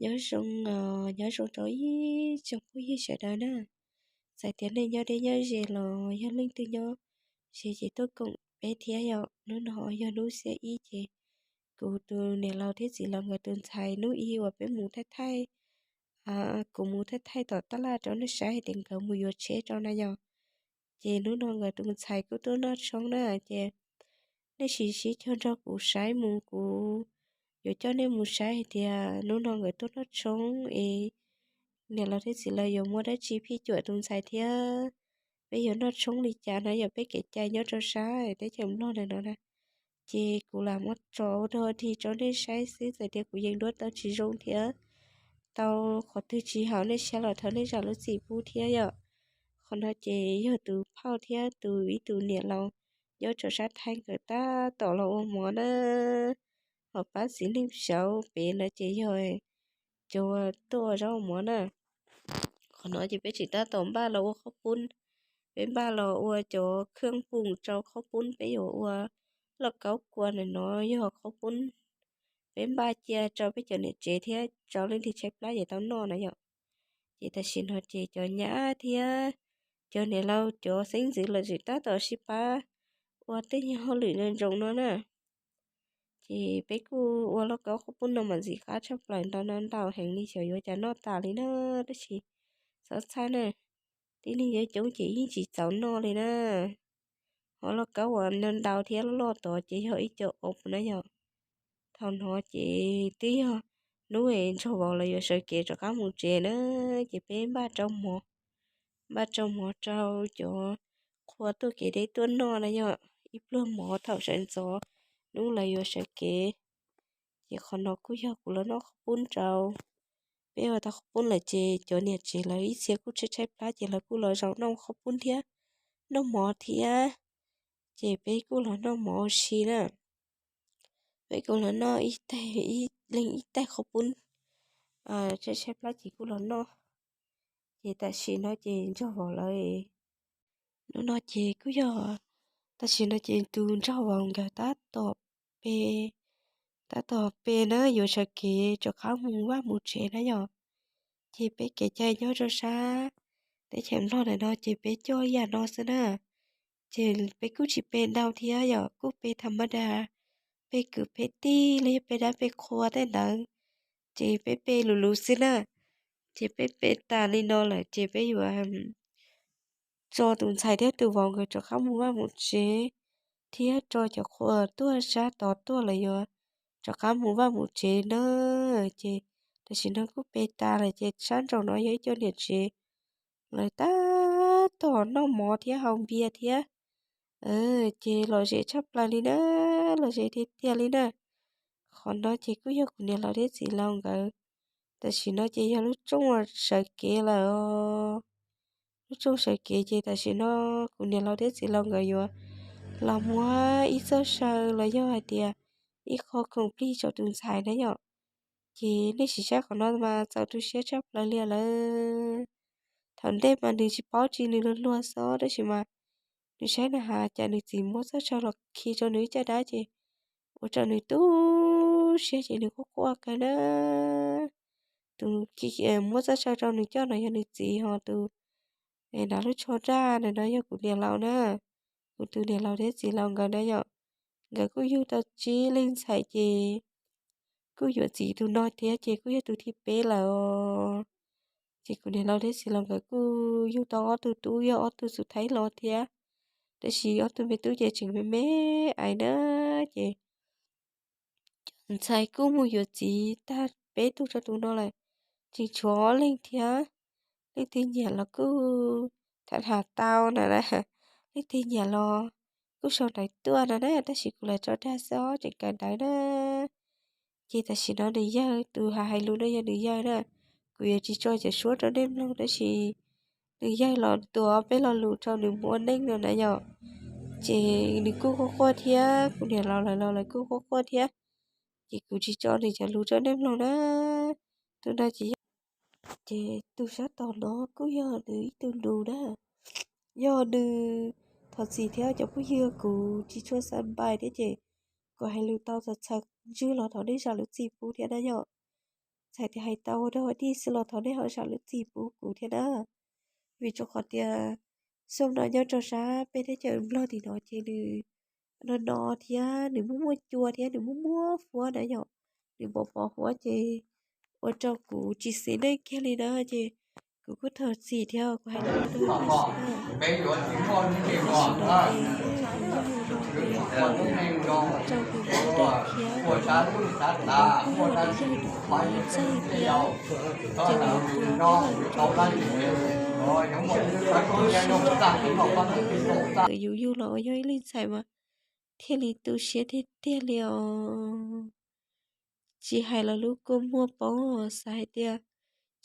Nyob zoo, nyob zoo rau ib tsoom phooj ywg sawv daws na. Txawm tias nej nyob deb nyob ze los yog leej twg nyob ze ces tuaj koom peb thiab yom. Hnub no yog hnub xiab ib ces kuv tus niam laus thiab txiv laus nkawd tus ntxhais hnub ib uas peb mus thaij thaij, kuv mus thaij thaij tom tab laj rau nej saib hais tias nkawd mus yuav tsheb rau na yom. Ces hnub no nkawd tus ntxhais kuj tuaj noj tshoob na, ces nej sim sib cog nrog kuv saib mus, kuv yuav coj nej mus saib hais tias hnub no nkawd tuaj noj tshoob es niam laus thiab txiv laus yuav muab dab tsi phij cuam tus ntxhais thiab peb yuav noj tshoob li cas na yom. Peb kev cai nyob rau sab teb chaws Nplog ntawm no na, ces kuv lam muab tso ua dog dig rau nej saib xwb. Txawm tias kuv yees duab tau tsis zoo thiab tau qhov twg tsis haum nej saib los thov nej zam lub txim pub thiab yom. Qhov no ces yog tus phauj thiab tus ib tus niam laus nyob rau sab Thaib nkawd tab tom los ua mov na, ho pab txiv neej xyauv pem no ces yog cov tuaj ua zaub ua mov na. Qhov no ces peb tseem tab tom npaj los ua qhaub poob, peb npaj los ua cov khaj poom rau qhaub poob, peb yuav ua lauj kaub kua na, no yog qhaub poob peb npaj cia rau peb cov niam tsev thiab rau leej twg tshaib plab ces tau noj na yom. Ces tam sim no ces cov nyab thiab cov niam laus cov xeeb ntxwv lawv tseem tab tom sib pab ua tej nyuag hauj lwm ntoo no na. Ces peb kuj ua lauj kaub qhaub poob no mas ntxim qab tshaj plaws, ntau no ntau heev li, xyov yuav cas noj tas li na. Tab sis txhob txhawj na, tib neeg coob coob ces yeej tsis txaus noj li na. Ho lauj kaub uas ntau thiab loj loj tod ces yog ib co ob na yom. Thaum no ces twb yog hnub es nraug vauv lawv yuav sawv kev rov qab mus tsev na, ces peb npaj rau mov, npaj rau mov rau cov qhua tuaj kev deb tuaj noj na yom. Ib pluag mov thaum sawv ntxov hnub lawv yuav sawv kev. Ces qhov no kuj yog kuv los noj qhaub poob rau, peb ua tau qhaub poob lawm ces cov niam tsev lawv ib txhia kuj tshaib tshaib plab ces lawv kuj los zaum noj qhaub poob thiab, noj mov thiab. Ces peb kuj los noj mov ua si na. Peb kuj los noj ib tais, ib leeg ib tais qhaub poob, tshaib tshaib plab ces kuj los noj. Ces tam sim no ces nraug vauv lawv, hnub no ces kuj yog, tam sim no ces tus nraug vauv nkawd tab tom pe, tab tom pe na, yuav sawv kev rov qab mus vaj mus tsev na yom. Ces peb kev cai nyob rau sab teb chaws Nplog ntawm no ces peb coj yam no xwb na. Ces peb kuj tsis pe ntau thiab yom, kuj pe tham ma da, pe kwv pe tij los yog pe dab pe qhua tej ntawd, ces peb pe luv luv xwb na. Ces peb pe tas li no lawm ces peb yuav tso tus ntxhais thiab tus vauv nkawd rov qab mus vaj mus tsev, thiab tso cov qhua tuaj sab tod tuaj lawv yuav rov qab mus vaj mus tsev na. Ces tam sim no kuj pe tas lawm ces sab nraum no yog ib co niam tsev, lawv tab tom noj mov thiab haus npias thiab, ces lom zem tshaj plaws li na, lom zem tiag tiag li na. Qhov no ces kuj yog kuv niam laus thiab txiv laus nkawd, tam sim no ces yog lub rooj sawv kev lawm os. Lub rooj sawv kev ces tam sim no kuv niam laus thiab txiv laus nkawd yuav los muab ib txoj saw los yog hais tias ib qho khoom plig rau tus ntxhais na yom. Ces nej sim saib qhov no mas txaus tu siab tshaj plaws li lawm. Thaum ntej mas nws tsis paub tsis, nws luag luag xwb, tab sis mas nws saib na has cas nws txiv muab txoj saw los khi rau nws ib caj dab ces ua rau nws tu siab ces nws quaj quaj kawg na. Tus muab txoj saw rau nws coj no yog nws txiv, ho tus nrad lub tsho daj ntawm no yog kuv niam laus na. Kuv tus niam laus thiab txiv laus nkawd na yom, nkawd kuj yug tau tsib leeg ntxhais ces kuj yuav txiv tus no thiab ces kuj yog tus thib peb lawm os. Ces kuv niam laus thiab txiv laus nkawd kuj yug tau ob tug tub, yog ob tug xub thawj los thiab, tab sis ob tug me tub ces tseem me me ais na. Ces cov ntxhais kuj mus yuav txiv tag peb tug rau tus no lawm, tseem tshuav ob leeg thiab. Leej twg nyiam los kuj tham tham tau na, leej twg nyiam los kuj sau ntawv tuaj no na, tab sis kuv lam tso dag xwb os, tseem kawm ntawv na. Ces tam sim no nws yawg, tus hais hais lus no yog nws yawg na. Kuv yuav tsis tso cov suab rau nej mloog, tab sis nws yawg los tuav peb lo lus rau nws mus ua neej no na yom. Ces nws kuj quaj quaj thiab, kuv niam laus lawv los lawv kuj quaj quaj thiab. Ces kuv tsis tso nws cov lus rau nej mloog na. Tus no ces yog, ces tus sab tod no kuj yog nws ib tug lus na. Yog nws, thov txim thiab cov phooj ywg, kuv tsis tshua xav npais thiab ces kuv hais lus tau txhaws txhaws ntswg los thov nej zam lub txim pub thiab na yom. txhais tias hais tau ua dog ua dig xwb los thov nej ho zam lub txim pub kuv thiab na. Vim rau qhov tias xyoo no nyob rau sab peb teb chaws Nplog tim no ces nws no no thiab nws muaj muaj cua thiab nws muaj muaj huab na yom, nws pos pos huab ces ua rau kuv tsis xis neej kiag li na, ces kuv kuj thov txim thiab kuv hais tau tus tab sis na, tam sim no ces kuv yuav mus rau kuv lub neej thiab kuv kuj yog tus txawj thiab, ces kuv yuav mus rau kuv lub neej, tab sis yus yug los ua yog ib leeg ntxhais mas thiaj li tu siab tiag tiag li os. Tsis hais los lub kua muag poob, xav hais tias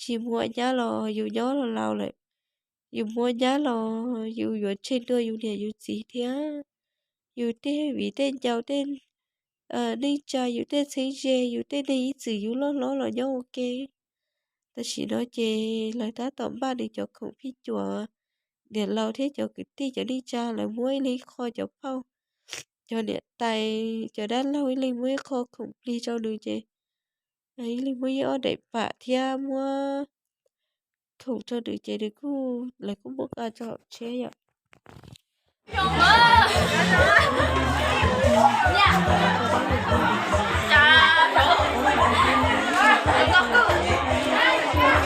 tsis muaj nyab los yus nyob los laus lawm, yus muaj nyab los yus yuav tseg dua yus niam yus txiv thiab, yus tej viv tej ncaus tej neej tsa, yus tej txheeb ze, yus tej neeg ib txwm yus loj hlob los nyob ua ke. Tam sim no ces lawv tab tom npaj nws cov khoom phij cuam, niam laus thiab cov kwv tij cov neej tsa lawv muab ib leeg qho cov phauj, cov niam tais, cov dab laug ib leeg muab ib qho khoom plig rau nws ces ib leeg muab ib ob daim pam thiab muab khoom rau nws ces nws kuj, lawv kuj muab nqa rau hauv tsheb yom.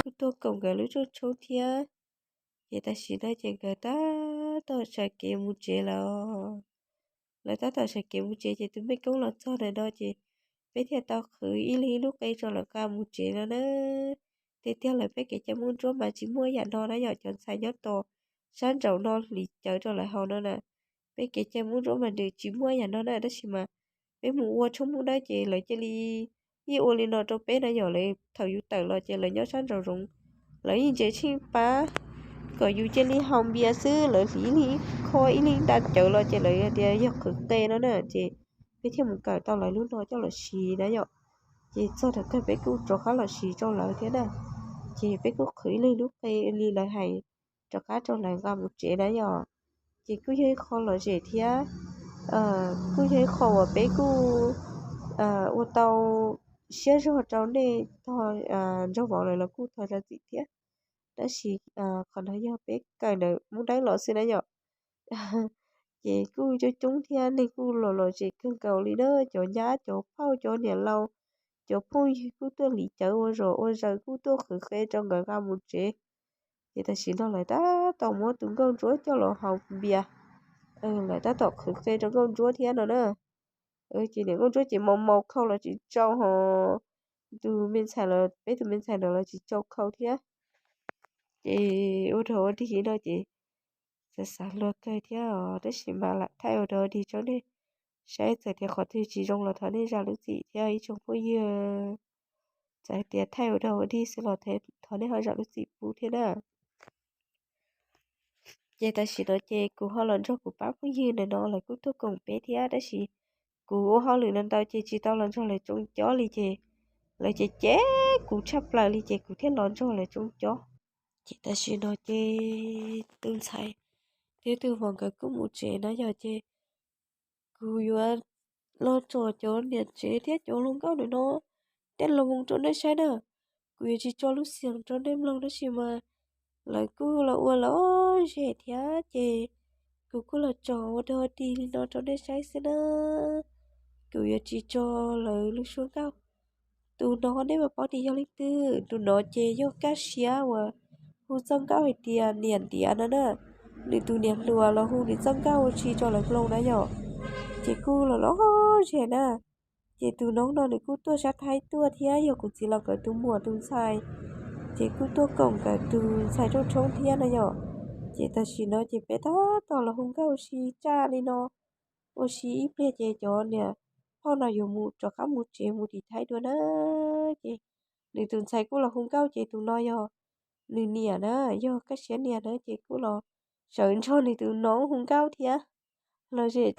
Kuj tuaj koom nkawd lub rooj tshoob thiab, ces tam sim no ces nkawd tab tom sawv kev mus tsev lawm. Lawv tab tom sawv kev mus tsev ces tus mej koob los txog ntawm no ces peb thiaj tau qhwv ib leeg ib lub qe rau lawv nqa mus tsev no na. Tiag tiag lawm peb kev cai Hmoob Ntsuab mas tsis muaj yam no na yom, cov ntxhais nyob tos sab nraum no hliv cawv rau lawv haus no na. Peb kev cai Hmoob Ntsuab mas nws tsis muaj yam no na, tab sis mas peb mus ua tshoob Hmoob Dawb ces lawv cia li yeej ua li no rau peb na yom, lawv thaum yus tawm los ces lawv nyob sab nraum zoov, lawv yeej ntsia tsheej pab kom yus cia li haus npias xwb, lawv hliv ib leeg ib qho ib leeg nta cawv los ces lawv tias yog qhwv qe no na, ces peb thiaj mus kawm tau lawv lub no coj los siv na yom. Ces txog thaum kawg peb kuj rov qab los siv rau lawv thiab na, ces peb kuj qhwv ib leeg lub qe li lawv hais rov qab rau lawv nqa mus tsev na yom. Ces kuj yog ib qho lom zem thiab, kuj yog ib qho uas peb kuj ua tau siab zog rau nej tog, nraug vauv lawv los kuj thov zam txim thiab. Tab sis qhov no yog peb kawm ntawm Hmoob Dawb los xwb na yom. Ces kuj coob coob thiab neeg kuj los lom zem kawg nkaus li na, cov nyab cov phauj cov niam laus, cov phooj ywg kuj tuaj hliv cawv ua zom ua zaws kuj tuaj qhwv qe rau nkawd nqa mus tsev. Ces tam sim no lawv tab tom muab tus nkauj ntsuab coj los haus npias, lawv tab tom qhwv qe rau nkauj ntsuab thiab no na. Ces niam nkauj ntsuab ces maus maus khau los tsis tsau ho, tus me ntxhais los peb tus me ntxhais ntawd los tsis tsau khau thiab. Ces ua dog ua dig no ces xav xav luag kawg thiab os, tab sis mas lam thaij ua dog ua dig rau nej saib, txawm tias qhov twg tsis zoo los thov nej zam lub txim thiab ib tsoom phooj ywg. Txawm hais tias thaij ua dog ua dig xwb los thov nej ho zam lub txim pub thiab na. Ces tam sim no ces kuv ho los nrog kuv pab phooj ywg ntawm no lawv kuj tuaj koom peb thiab, tab sis kuv ua hauj lwm no ntau ces tsis tau los nrog lawv tsoo cob li ces lawv cem cem kuv tshaj plaws li ces kuv thiaj los nrog lawv tsoo cob. Ces tam sim no ces tus ntxhais thiab tus vauv nkawd kuj mus tsev na yom, ces kuv yuav los tsom cov niam tsev thiab cov hluas nkauj ntawm no tej lus rau nej saib na. Kuv yuav tsis tso lub xiam rau nej mloog tab sis mas lawv kuj los ua lawv zem thiab ces kuv kuj los tsom ua dog dig li no rau nej saib xwb na. Kuv yuav tsis tso lawv lub suab nkauj. Tus no nej mas paub tias yog leej twg, tus no ces yog Kaj Siab uas hu txoj nkauj hais tias niam ntiav no na. Nws tus niam hluas los hu nws txoj nkauj ua si rau lawv mloog na yom. Ces kuj los lom zem na. Ces tus no no nws kuj tuaj sab Thaib tuaj thiab yog kuv txiv los nkawd tus muam tus ntxhais, ces kuj tuaj koom nkawd tus ntxhais rooj tshoob thiab na yom. Ces tam sim no ces peb tab tom los hu nkauj ua si tsaj li no, ua si ib pliag ces cov niam phauj no yuav mus rov qab mus tsev mus tim Thaib dua na. Ces nws tus ntxhais kuj los hu nkauj ces tus no yog nws niam na, yog Kaj Siab niam na ces kuj los sawv nrog nws tus no hu nkauj thiab. Los zem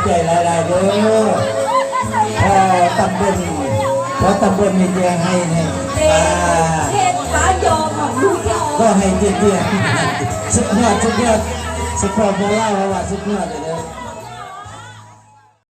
Cais lawv lawm, pov tam npua, pov tam npua nws ces hais ne, koj hais tiag tiag, xub pluag xub pluag, xub pluag pog laj vas xub pluag lawm.